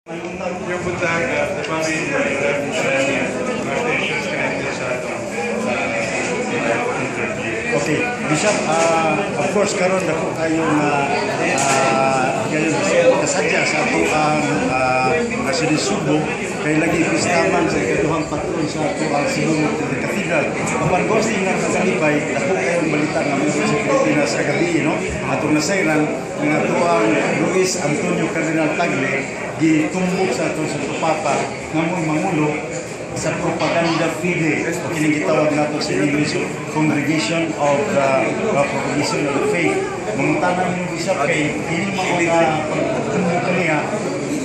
Yung buntag, the body may issues connected sa atong interview. Okay, Bishop, of course karon dako kayo nga kayo kasadya sa ato ang uh, Sugbo kay lagi pistaman sa ikaduhang patron sa ato ang Cebu Cathedral. Apan gusto nga kakalipay, dako kayong balita nga mo sa Pilipinas kagabi, no? Atong nasayran nga ato ang Luis Antonio Cardinal Tagle gitumbok sa atong Santo Papa nga mo'y mangulo sa Propaganda Fide o kining gitawag nato sa English o Congregation of the Propagation of the Faith. Mangutana mo, Bishop, kay kini mao nga pagtumbok kaniya,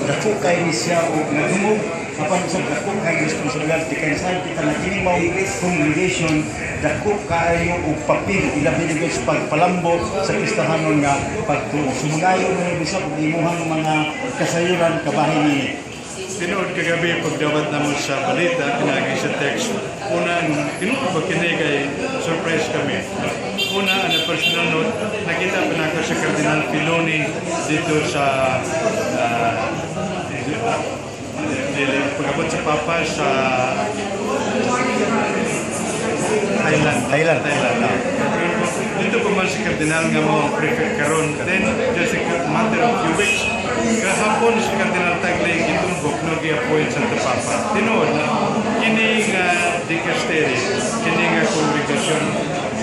dako kay ni siya og nadungog apan sa dako kay responsibilidad kay sa kita na kini mao congregation dako kaayo og papel, ilabi na gyud sa pagpalambo sa Kristohanon nga pagtuo. Sumugayo mo, Bishop, og imuhang mga kasayuran kabahin nini. Tinuod, kagabi pagdawat namo sa balita, pinagi sa text. Una, tinuod ba kini kay surprise kami. Una, on a personal note, nakita pa nako sa Cardinal Filoni dito sa pag-abot sa Papa sa Thailand. Thailand. Thailand. Dito pa man si Cardinal nga mo ang prefect karon. Then, just a matter of few weeks, kahapon si Cardinal Tagle gitumbok, no, gi-appoint sa Papa. Tinuod na, kini nga dicastery, kini nga kongregasyon,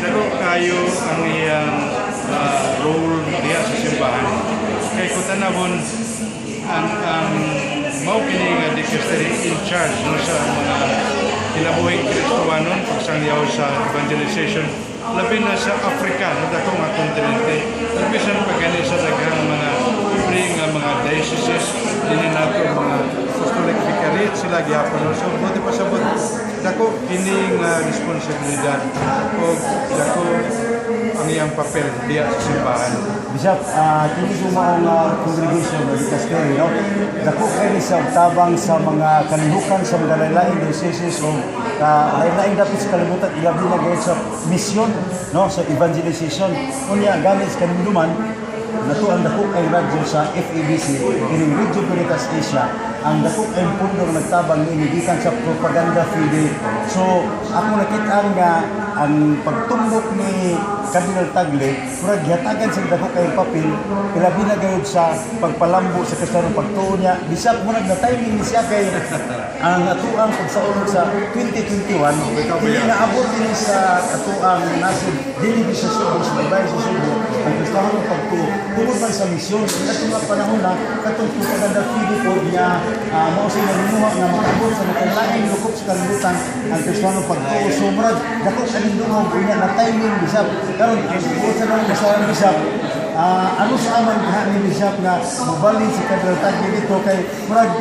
dako kayo ang iyang role diha sa simbahan. Kay kung tanawon, ang mao kini nga dicastery in charge, no, sa mga kinabuhing Kristohanon pagsangyaw sa evangelization, labi na sa Africa, no, dako nga kontinente, bisan pa gani sa daghang mga pobre nga mga dioceses dinhi nato, mga apostolic vicariate sila gihapon, no? So buti pasabot, dako kini nga responsibilidad o dako ang iyang papel diya sa simbahan. Bishop, kini po maong congregation o dicastery, no? Dako kay ni sa tabang sa mga kalihukan sa mga lain-laing dioceses o lain-laing dapit sa kalibutan, ilabi na gayud sa misyon, no, sa evangelization. Unya gamit sa kanumduman nato ang dako kay radyo sa FEBC, kining Radio Veritas Asia, ang dako kay pundo nga nagtabang niini gikan sa Propaganda Fide. So ako nakita nga ang pagtumbok ni Cardinal Tagle, murag gihatagan sa dako kay papel, ilabi na gayud sa pagpalambo sa Kristiyanong pagtuo niya. Bisag murag na timing ni siya kay ang atuang pagsaulog sa 2021 kini naabot ini sa atuang nasod, dili sa Subo, sa baybay sa Subo ang Kristiyanong pagtuo tungod man sa misyon katong nga panahon na katong Propaganda Fide po niya, mao sa nanguha nga makaabot sa nakalaing lukop sa kalibutan ang Kristiyanong pagtuo. So murag dako kanindungog unya na timing, bisap. Karon ang buot sa nang bisayan, bisap, ano sa aman diha ni Bishop nga mobalhin si Cardinal Tagle dito kay murag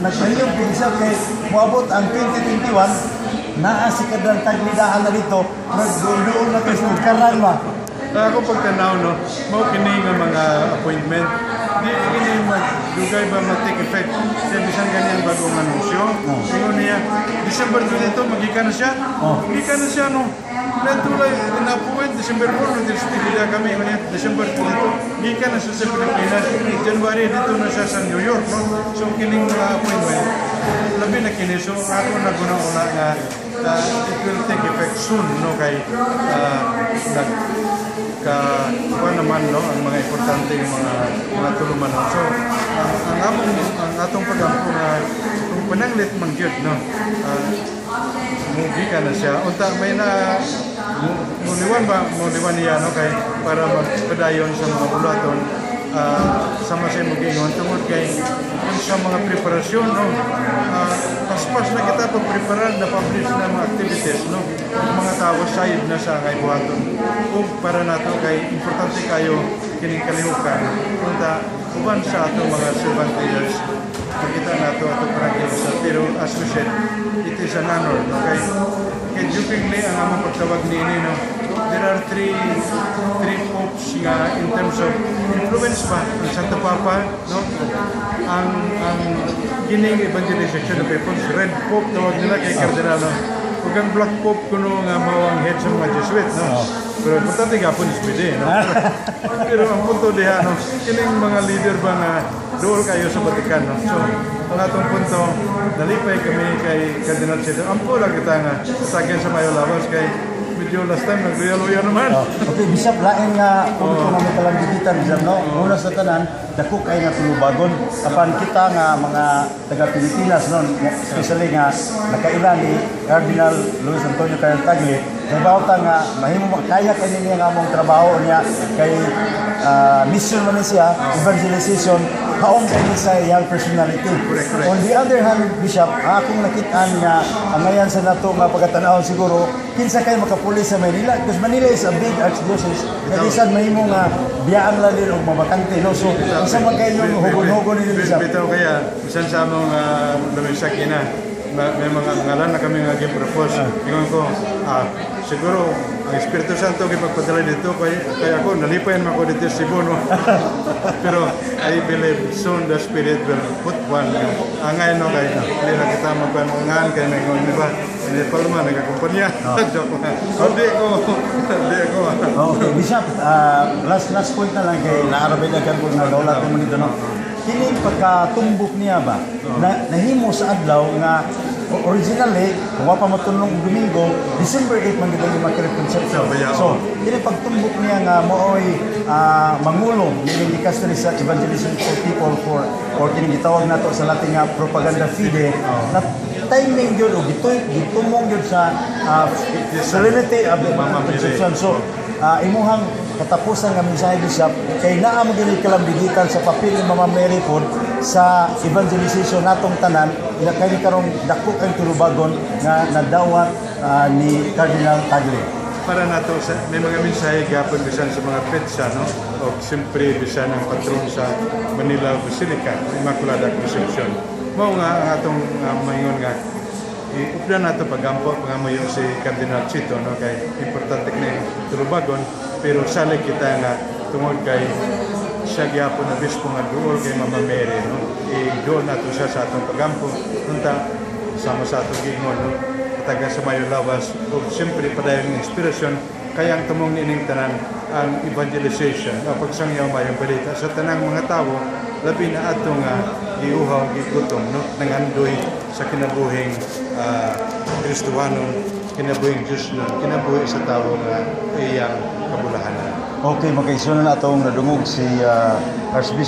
nagpahiyog ni Bishop kay moabot ang 2021, naa si Cardinal Tagle daan na dito, murag doon na kay karang ba? Ako pagtanaw, no, mao kini nga mga appointment, di kini magdugay ba ma-take effect. Kaya bisan ganyan bagong anunsyo. Ingon niya, December 22, magikan na siya. Gikan na siya, no. Natulay, na-appoint, December 4, no, distilya kami, ingon niya, December 22, gikan na siya sa Pilipinas. January, dito na siya sa New York, no. So, kining mga appointment, labi na kini. So, ako naguna-una nga, it will take effect soon, no, kay nag ka kuan naman, no, ang mga importante yung mga tulumanon. So ang atong pagampo nga kung pananglit man gyud, no, mugi ka na siya unta may na muliwan ba, muliwan niya, no, kay para magpadayon sa mga buluhaton, sama sa imong giingon tungod kay kung sa mga preparasyon, no, paspas na kita pagpreparar na publish na mga activities, no, mga tao sayod na sa kay buhaton ug para nato kay importante kayo kining kalihukan. Unta uban sa atong mga servant leaders makita nato ato sa, pero as we said, it is an honor, no, kay jokingly ang among pagtawag niini, no, there are three popes nga in terms of influence ba, ang Santo Papa, no, ang kining evangelization of peoples, Red Pope tawag nila kay Cardinal, no, ug ang Black Pope kuno nga mao ang head sa mga Jesuit, no, pero importante gapon is pwede, no, pero ang punto diha, no, kining mga leader ba nga Duol kayo sa Vatican, no? So, ang atong punto, nalipay kami kay Cardinal Chito. Ampo lang kita nga sagyan sa mayo lawas kay medyo last time nagluya-luya naman. Oh, okay, Bishop, lain nga punto nga may kalambigitan, Bishop, no? Una sa tanan, dako kay nga tulubagon. Apan kita nga mga taga Pilipinas, no, especially nga nakaila ni Cardinal Luis Antonio Cardinal Tagle, nabaw ta nga mahimo kaya kay niya nga among trabaho niya kay mission man ni siya, evangelization, haong kay ni sa iyang personality. Correct, correct. On the other hand, Bishop, akong nakitaan nga ang ngayon sa nato nga pagkatanaw siguro kinsa kay makapuli sa Manila because Manila is a big archdiocese nga bisan mahimo nga biyaan lang din og mabakante, no? So unsa man kay yung hugon-hugon ninyo, Bishop? Bitaw kaya, bisan sa among lamisag ina, may mga ngalan na kami nga gi-propose. Ingon ko, siguro ang Espiritu Santo gipagpadala dito kay ako nalipayan man ko dito sa Cebu, no. Pero I believe soon the Spirit will put one. Angay, no, kay hindi na kita magpangangan kay may ngon, di ba? Hindi pa naman nagkakumpanya. Joke lang. Oh, di ko. Di ko. Okay, Bishop, last last point na lang kay naarabay na ko nga daulat mo nito, no. Kini pagkatumbok niya ba na nahimo sa adlaw nga originally kung wa pa matunong og Domingo, December 8 man gid ang Immaculate Conception. So, kini pagtumbok niya nga mooy mangulo ni dicastery sa Evangelism for People for or kini gitawag nato sa Latin nga Propaganda Fide na timing gyud o gituy gitumong gyud sa solemnity of the Mama Mary. Conception. So, imuhang katapusan nga mensahe, Bishop, kay naa mo gini kalambigitan sa papel ni Mama Mary pod sa evangelization natong tanan ila kay ni karong dako kay tulubagon nga nadawat ni Cardinal Tagle. Para nato sa may mga mensahe gapon bisan sa mga petsa, no, o siyempre bisan ang patron sa Manila Basilica, Immaculada Concepcion. Mao nga ang atong maingon nga iupdan nato pagampo pangamuyo si Cardinal Chito, no, kay importante kini tulubagon, pero salig kita nga tungod kay siya gyapon na bispo nga duol kay Mama Mary, no, i-duol nato siya sa atong pagampo unta sama sa atong giingon, no, taga sa mayo lawas ug siyempre padayon ng inspirasyon kaya ang tumong niining tanan ang evangelization o pagsangyaw mayong balita sa tanang mga tawo, labi na ato nga giuhaw, gigutom, no, nangandoy sa kinabuhing Kristohanon, kinabuhing Diyos nun, kinabuhi sa tawo nga iyang kabulahanan. Okay, mga kaigsuonan, atong nadungog si Archbishop